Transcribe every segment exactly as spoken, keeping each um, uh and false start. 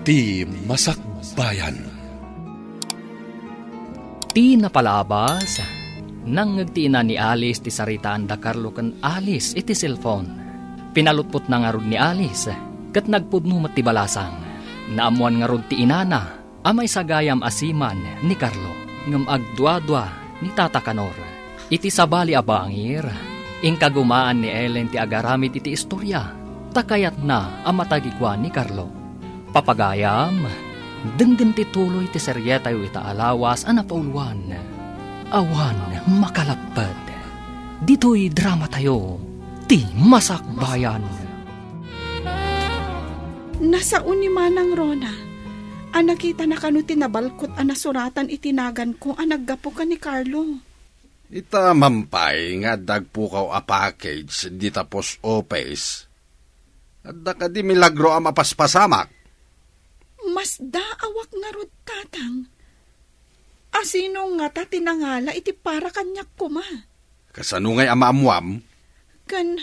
Ti Masakbayan. Ti napalabas, nangngeg ti ina ni Alice ti saritaan da Carlo ken Alice iti cellphone. Pinalutpotna ngarud ni Alice, ket nagpudno met ti balasang. Naammoan ngarud ti inana a maysa gayam a seaman ni Carlo, ngem agduadua ni Tata Kanor. Iti sabali a bangir, inkagumaan ni Ellen ti agaramid iti istoria, ta kayatna a matagikuan ni Carlo. Papagayam, denggen ti tuloy ti serietayo ita a lawas a napauluan, Awan Makalapped. Ditoy dramatayo, Ti Masakbayan. Nasao ni Manang Rona a nakitana kano ti nabalkot a nasuratan iti naganko a naggapu ken ni Carlo. Ita man pay nga adda agpukaw a package dita post office. Adda kadi milagro a mapaspasamak? Masdaawak ngarud, Tatang. Asino ngata ti nangala iti para kaniak koma? Kasano ngay a maammuam? Ken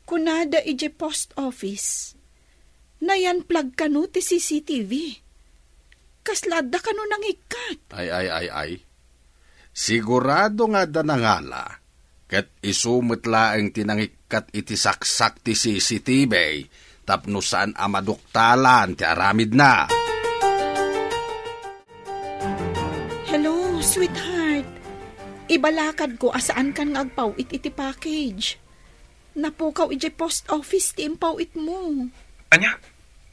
kunada idiay post office, nayan-flag kano ti C C T V. Kasla adda kano nangikkat? Ay, ay, ay, ay. Sigurado nga adda nangala, ket isu met laeng ti nangikkat iti saksak ti C C T V tapno saan a maduktalan ti aramidna. Hello, sweetheart. Ibalakadko a saankan nga agpaw-it iti package. Napukaw idiay post office ti impaw-itmo. Ania?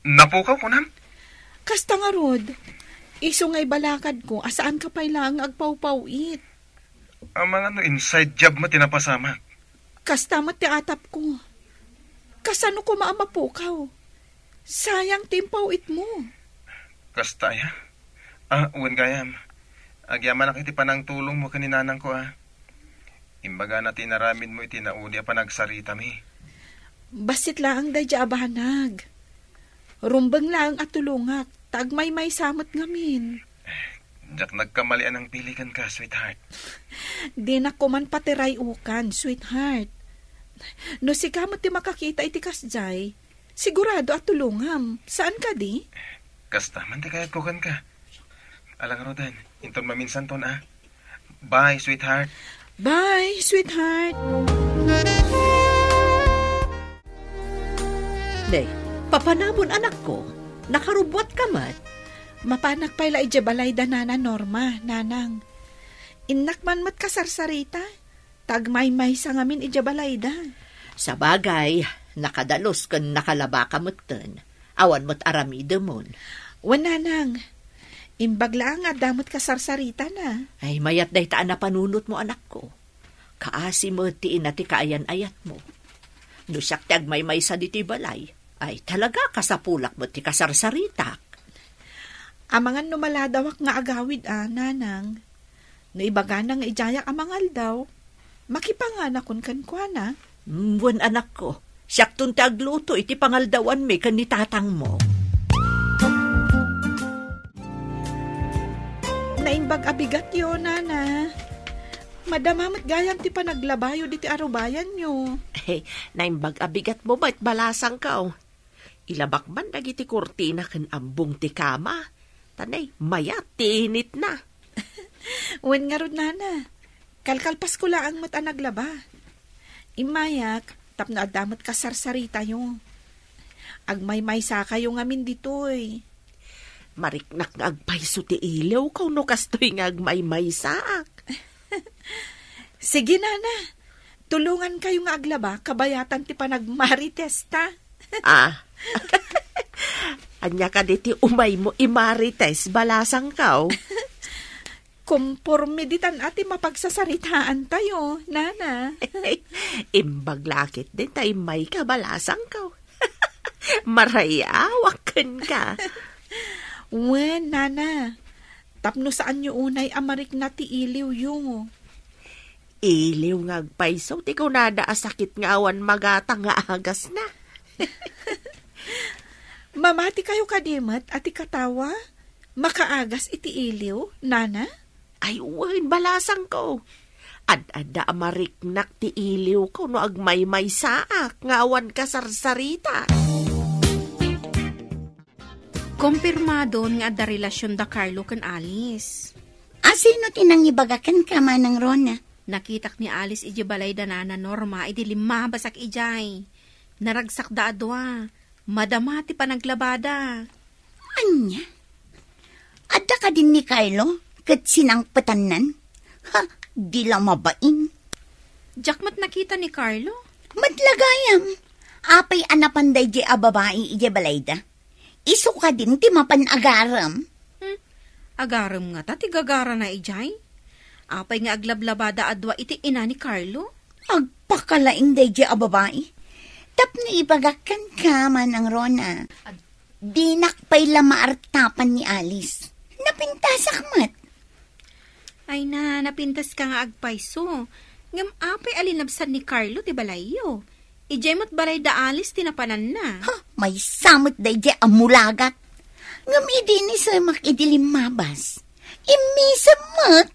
Napukaw, kunam? Kasta ngarud, isu nga ibalakadko a saanka pay laeng nga agpawpaw-it. Amangan no inside job met ti napasamak. Kasta met ti atapko. Kasano koma a mapukaw? Sayang ti impaw-itmo. Kasta aya? Ah, wen gayam. Agyamanak iti panangtulongmo ken ni nanangko, ah. Imbagana ti inaramidmo iti naudi a panagsaritami. Bassit laeng daydiay a banag. Rumbeng laeng a tulongak, ta agmaymaysa met ngamin. Diak nagkamali a nangpili kenka, sweetheart. Dinak koman patiray-ukan, sweetheart. No sika met ti makakita iti kasdiay, sigurado a tulongam. Saan kadi? Kasta man ti kayatko kenka. Ala ngaruden, inton maminsanton, ah. Bye, sweetheart. Bye, sweetheart. Nay, papanamon, anakko? Nakarubbuatka met? Mapanak pay la idiay balay da Nana Norma, Nanang. Innak man met kasarsarita, ta agmaymaysa ngamin idiay balayda. Sabagay, nakadalus ken nakalabaka metten. Awan met aramidemon. Wen, Nanang. Imbag laeng nga adda met kasarsaritana. Ay, mayat dayta a napanunotmo, anakko. Kaasi met ti ina ti kaayan-ayatmo. No siak ti agmaymaysa ditoy balay, ay talaga kasapulak met ti kasarsaritak. Amangan no maladawak nga agawid a, Nanang. No ibagana nga idiayak a mangaldaw, makipanganakon kenkuana. Mm, wen, anakko, siakton ti agluto iti pangaldawanmi ken ni tatangmo. Naimbag a bigatyo, Nana. Madama met gayam ti panaglabayo diti arubayanyo. Naimbag a bigatmo met, balasangko. Ilabak man dagiti kurtina ken abbong ti kama. Ta nay, mayat ti initna. Wen ngarud, Nana. Kalkalpasko laeng met a naglaba. Immayak, tapno adda met kasarsaritayo. Agmaymaysakayo ngamin ditoy. Mariknak nga agpayso ti iliwko no kastoy nga agmaymaysaak. Sige, Nana. Tulongankayo nga aglaba kabayatan ti panagmaritesta. Ah. Ania kadi ti umaymo imarites, balasangko? Komporme ditan a ti mapagsasaritaantayo, Nana. Imbag la ketdin ta immayka, balasangko. Marayawak kenka. Wen, Nana. Tapno saanyo unay a marikna ti iliwyo. Iliw nga agpayso ti kunada a sakit nga awan magatang nga agasna. Mamatikayo kadi met a ti katawa makaagas iti iliw, Nana? Ay, wen, balasangko. Ad-adda a mariknak ti iliwko no agmaymaysaak nga awan kasarsarita. Kumpirmadon nga adda relasion da Carlo ken Alice. A, sino ti nangibaga kenka, Manang Rona? Nakitak ni Alice idiay balay da Nana Norma idi limmabasak idiay. Naragsakda a dua. Madama ti panaglabada. Ania? Adda kadin ni Carlo ket sinangpetannan? Ha, di la mabain. Diak met nakita ni Carlo. Met la gayam, apay a napan daydiay a babai idiay balayda? Isu kadin ti mapan agarem? Hmm, agarem ngata ti gagarana idiay? Apay nga aglablabada a dua iti ina ni Carlo? Agpakalaing daydiay a babai. Tapno ibagak kenka, Manang Rona. Dinak pay la maartapan ni Alice. Napintasak met. Ay na, napintaska nga agpayso. Ngem apay a linabsan ni Carlo ti balayyo? Idiay met balay da Alice ti napananna. Ha, maysa met daydiay a mulagat. Ngem idi inisemak idi limmabas, immisem met.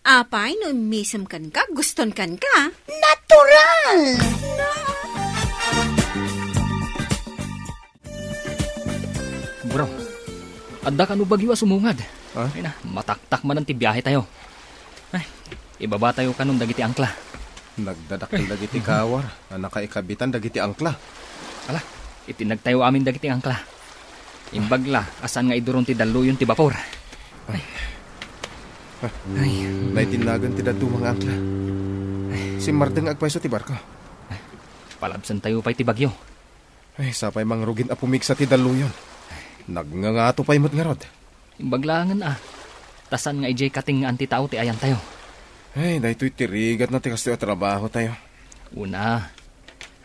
Apay no immisem kenka, guston kenka? Natural! Bro, adda kano bagyo a sumungad? Ha? Ay na, mataktak manen ti biahe tayo. Ay, ibaba tayo kanon dagiti angkla. Nagdadakkel dagiti kawar a nakaikabitan dagiti angkla. Ala, itindagtayo amin dagiti angkla. Imbag la a saan nga iduron ti dalluyon ti bapor. Ay. Ay. Naitinnagan ti dadduma nga angkla. Simmardeng nga agpayso ti barko. Palabsantayo pay ti bagyo. Ay, sapay mangrugin a pumigsa ti dalluyon. Nagngangato pay met ngarud. Imbag laengen a. Ta saan nga idiay katengngaan ti tao ti ayantayo. Ay, daytoy ti rigatna ti kastoy a trabahotayo. Una,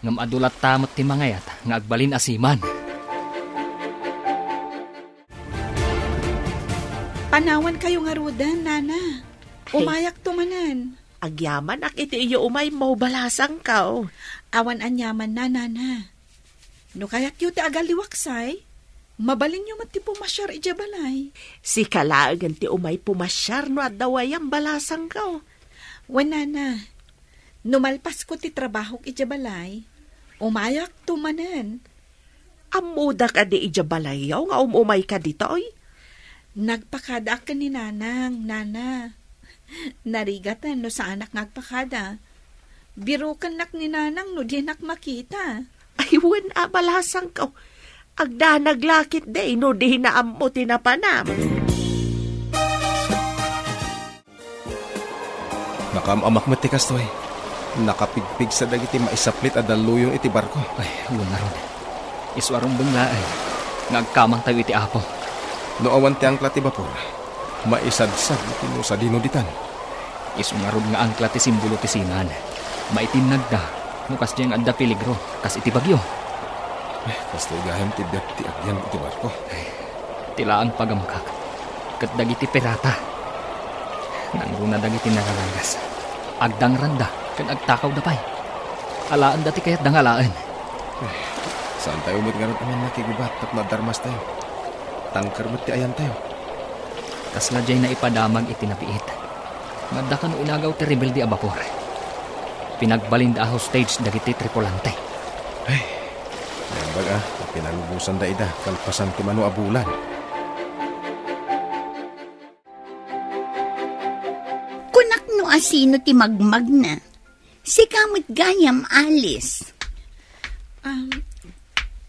ngem adu latta met ti mangayat nga agbalin a seaman. Panawankayo ngaruden, Nana. Hey. Umayakto manen. Agyamanak iti iyo umay mo, balasangko. Awan aniamanna, Nana. No kayatyo ti agalliwaksay, mabalinyo met ti pumasiar idiay balay. Sika laengen ti umay pumasiar no adda wayam, balasangko. Wen, Nana, no malpasko ti trabahok idiay balay, umayakto manen. Ammoda kadi idiay balayyo nga um-umayka ditoy? Nagpakadaak ken ni Nanang, Nana. Narigaten no saanak nga agpakada. Birokennak ni Nanang no dinak makita. Ay, wen a, balasangko. Agdanag la ketdi no dina ammo ti napanam. Nakaam-amak met ti kastoy. Nakapigpigsa dagiti maisaplit a dalluyon iti barko. Ay, wen ngarud. Isu a rumbeng laeng nga agkamangtayo iti Apo. No awan ti angkla ti bapor, maisadsad iti no sadino ditan. Isu ngarud nga angkla ti simbolo ti seaman. Maitinnagda no kasdiay nga adda peligro, kas iti bagyo. Eh, kastoy gayam ti biag ti agyan iti barko. Ay, ti laeng pagamakak ket dagiti pirata. Nangruna dagiti nararangas. Agdangranda ken agtakawda pay. Alaenda ti kayatda nga alaen. Eh, saantayo met ngarud a mannakigubat tapno addarmastayo. Tangker met ti ayantayo. Kasla diay naipadamag iti nabiit. Nga adda kano inagaw ti rebelde a bapor. Pinagbalinda a hostage dagiti tripulante. Ay, naimbag a, ta pinalubosanda ida kalpasan ti mano a bulan. Kunak no asino ti magmagna. Sika met gayam, Alice. Um,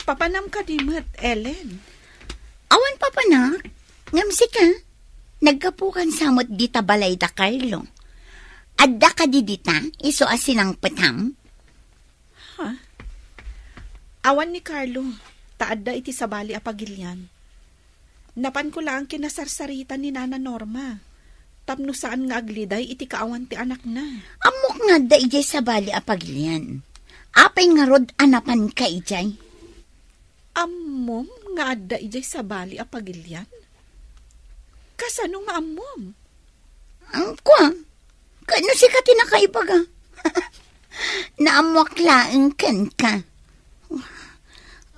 papanam kadi met, Ellen? Awan papanak, ngem sika, naggapukan sa met dita balay da Carlo. Adda kadi dita, isu a sinangpetam? Ha? Awan ni Carlo, ta adda iti sabali a pagilian. Napanko laeng kinasarsaritan ni Nana Norma, tapno saan nga agliday iti kaawan ti anakna. Ammok nga adda idiay sabali a pagilian. Apay ngarud a napanka idiay? Ammom nga adda idiay sabali a pagilian? Kasano nga ammom? Ang kwa, kano sika ti nakaibaga? Naammoak laeng kenka.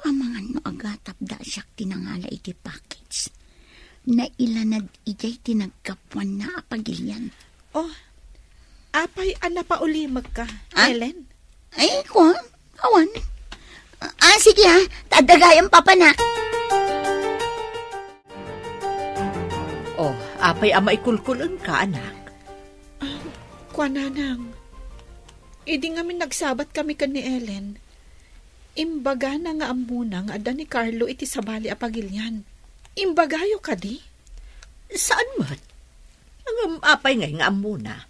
Amangan no agatapda siak ti nangala iti package. Nailanad idiay ti naggapuanna a pagilian. Oh, apay a napaulimekka, Ah? Ellen? Ay, kwa, awan. Ah, sige, ah. Tadagayam papanak. pay a maikulkul-engka, anak? Ah, kuananang, idi ngamin nagsabat kami ken ni Ellen, imbagana nga ammona nga adda ni Carlo iti sabali a pagilian. Imbagayo kadi? Saan met? Ngem apay ngay nga ammona?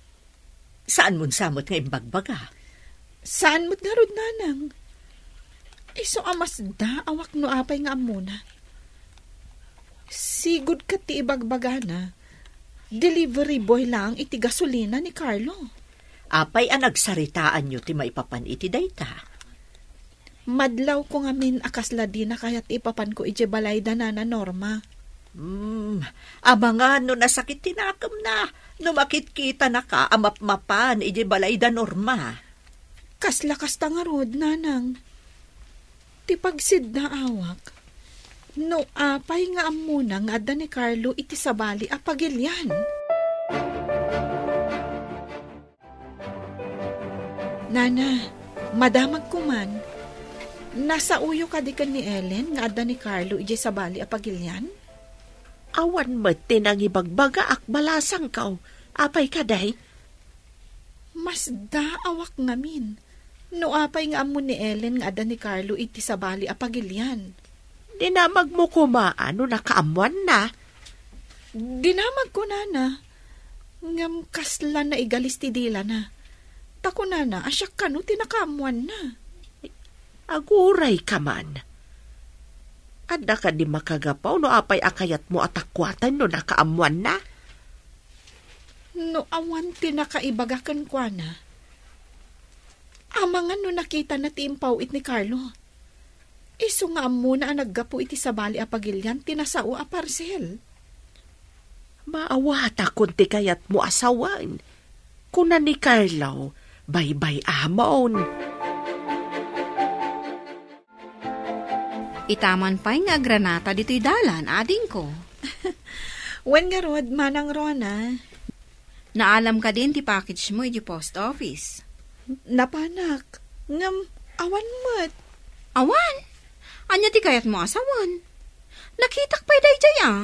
Saanmon sa met nga imbagbaga? Saan met ngarud, nanang? Isu a masdaawak no apay nga ammona. Sigud ket ti ibagbagana, delivery boy laeng iti gasolina ni Carlo. Apay a nagsaritaanyo ti maipapan iti dayta? Madlawko ngamin a kasla dina kayat ipapanko idiay balay da Nana Norma. Hmm, amangan no nasakit ti nakemna, no makitkitanaka a mapmapan idiay balay da Norma. Kasla kasta ngarud, nanang. Ti pagsiddaawak, no apay nga ammona nga adda ni Carlo iti sabali a pagilian. Nana, madamagko man. Nasaoyo kadi ken ni Ellen nga adda ni Carlo idiay sabali a pagilian? Awan met ti nangibagbagaak balasangko. Apay kadi? Masdaawak ngamin. No apay nga ammo ni Ellen nga adda ni Carlo iti sabali a pagilian? Dinamagmo koma no nakaammoanna? Dinamagko, nana. Ngem kasla naigalis ti dilana. Ta kunana a siak kano ti nakaammoanna. Agurayka man. Adda kadi makagapu no apay a kayatmo a takuaten no nakaammoanna? No awan ti nakaibaga kenkuana, amangan no nakitana ti impaw-it ni Carlo. Isu nga ammona a naggapu iti sabali a pagilian ti nasao a parsel. Maawatakon ti kayatmo a sawen. Kuna ni Carlo, baybay-amon. Itaman pay nga agranata ditoy dalan, adingko. Wen ngarud, Manang Rona. Naalam kadin ti package mo iti post office? Napanak. Ngem, awan met. Awan? Ania ti kayatmo a sawen? Nakitak pay daydiay a.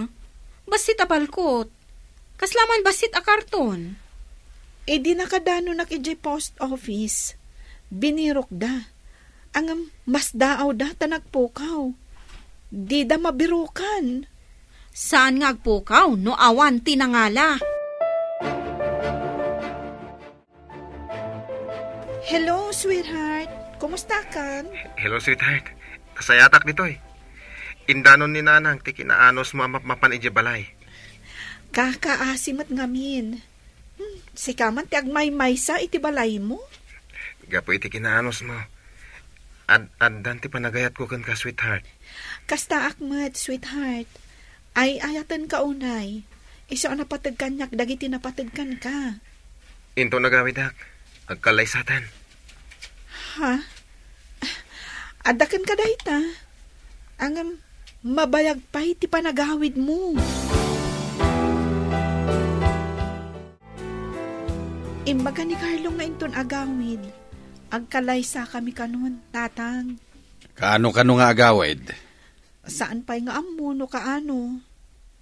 Bassit a balkot. Kasla man bassit a karton. Idi nakadanonak idiay post office, binirokda. Ngem, masdaawda ta nagpukaw. Dida mabirokan. Saan nga agpukaw no awan ti nangala? Hello, sweetheart. Kumustakan? Hello, sweetheart. Sayatak ditoy. Indanon ni Nanang ti kinaanusmo a mapmapan idiay balay. Kakaasi met ngamin. Hmm, sika man ti agmaymaysa iti balaymo? Gapu iti kinaanusmo, ad-, addan ti panagayatko kenka, sweetheart. Kastaak met, sweetheart. Ay-ayatenka unay. Isu a napateg kaniak dagiti napateg kenka. Inton agawidak, agkallaysaten. Ha? Adda kenka dayta? Ngem, mabayag pay ti panagawidmo. Imbaga ni Carlo nga inton agawid, agkalaysakami kanon, Tatang. Kaano-kano nga agawid? Saan pay nga ammo no kaano.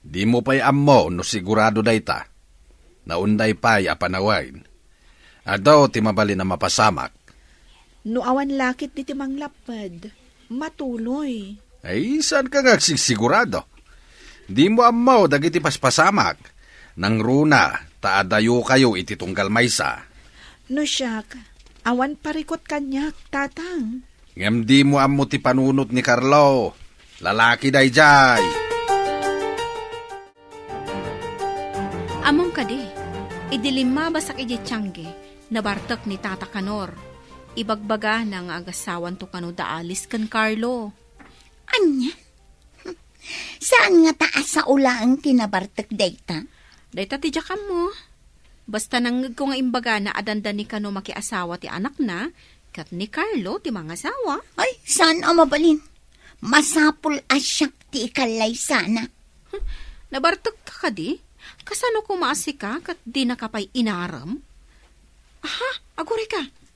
Dimo pay ammo no sigurado dayta. Naunday pay a panawen. Adu ti mabalin a mapasamak. No awan lakit diti manglapped, matuloy. Ay, saanka nga agsigsigurado? Dimo ammo dagiti paspasamak. Nangruna, ta adayokayo iti tunggal maysa. No siak, awan parikut kaniak, Tatang. Ngem dimo ammo ti panunot ni Carlo. Lalaki daydiay. Ammom kadi, idi limmabasak idiay tiangge, nabartek ni Tata Kanor. Ibagbagana nga agasawanto kano da Alice ken Carlo. Ania? Saan ngata a sao laeng ti nabartek dayta? Dayta ti diak ammo. Basta nangngegko nga imbagana a dandani kano makiasawa ti anakna, ket ni Carlo ti mangasawa. Ay, saan a mabalin. Masapul a siak ti ikallaysana. Hmm, nabartekka kadi? Kasano koma a sika ket dinaka pay inarem? Aha, agurayka.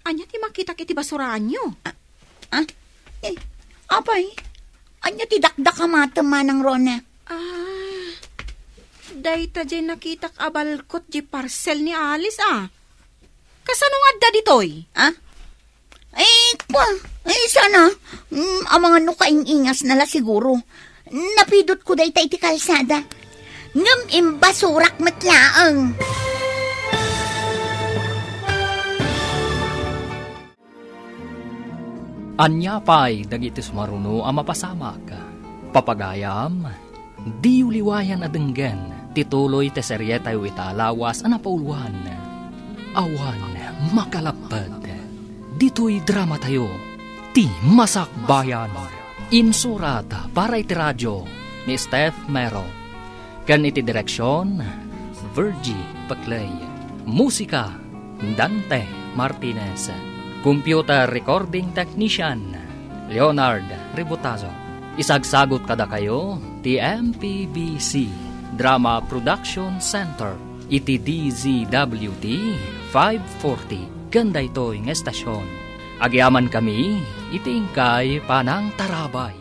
Ania ti makitak iti basuraanyo? Ah, ah? Eh, apay, ania ti dakdakamatem, Manang Rona? Ah, Dayta diay nakitak a balkot diay parcel ni Alice, a. Kasano nga adda ditoy? Ah? Ay, kwa, ay, sana. Mm, amangan no kaing-ingasna la siguro. Napidotko dayta iti kalsada. Ngem imbasurak met laeng. Ania pay dagiti sumaruno a mapasamak? Papagayam, diyo liwayan a denggen ti tuloy ti serietayo ita a lawas a napauluan, Awan Makalapped. Ditoy dramatayo, Ti Masakbayan. Insurat para iti radio ni Steph Mero. Ken iti direksion, Virgie Paclay. Musika, Dante Martinez. Computer recording technician, Leonard Ributazo. Isagsagot kadakayo ti M P B C Drama Production Center iti D Z W T five forty ken daytoy nga estasion. Agyamankami iti inkay panangtarabay.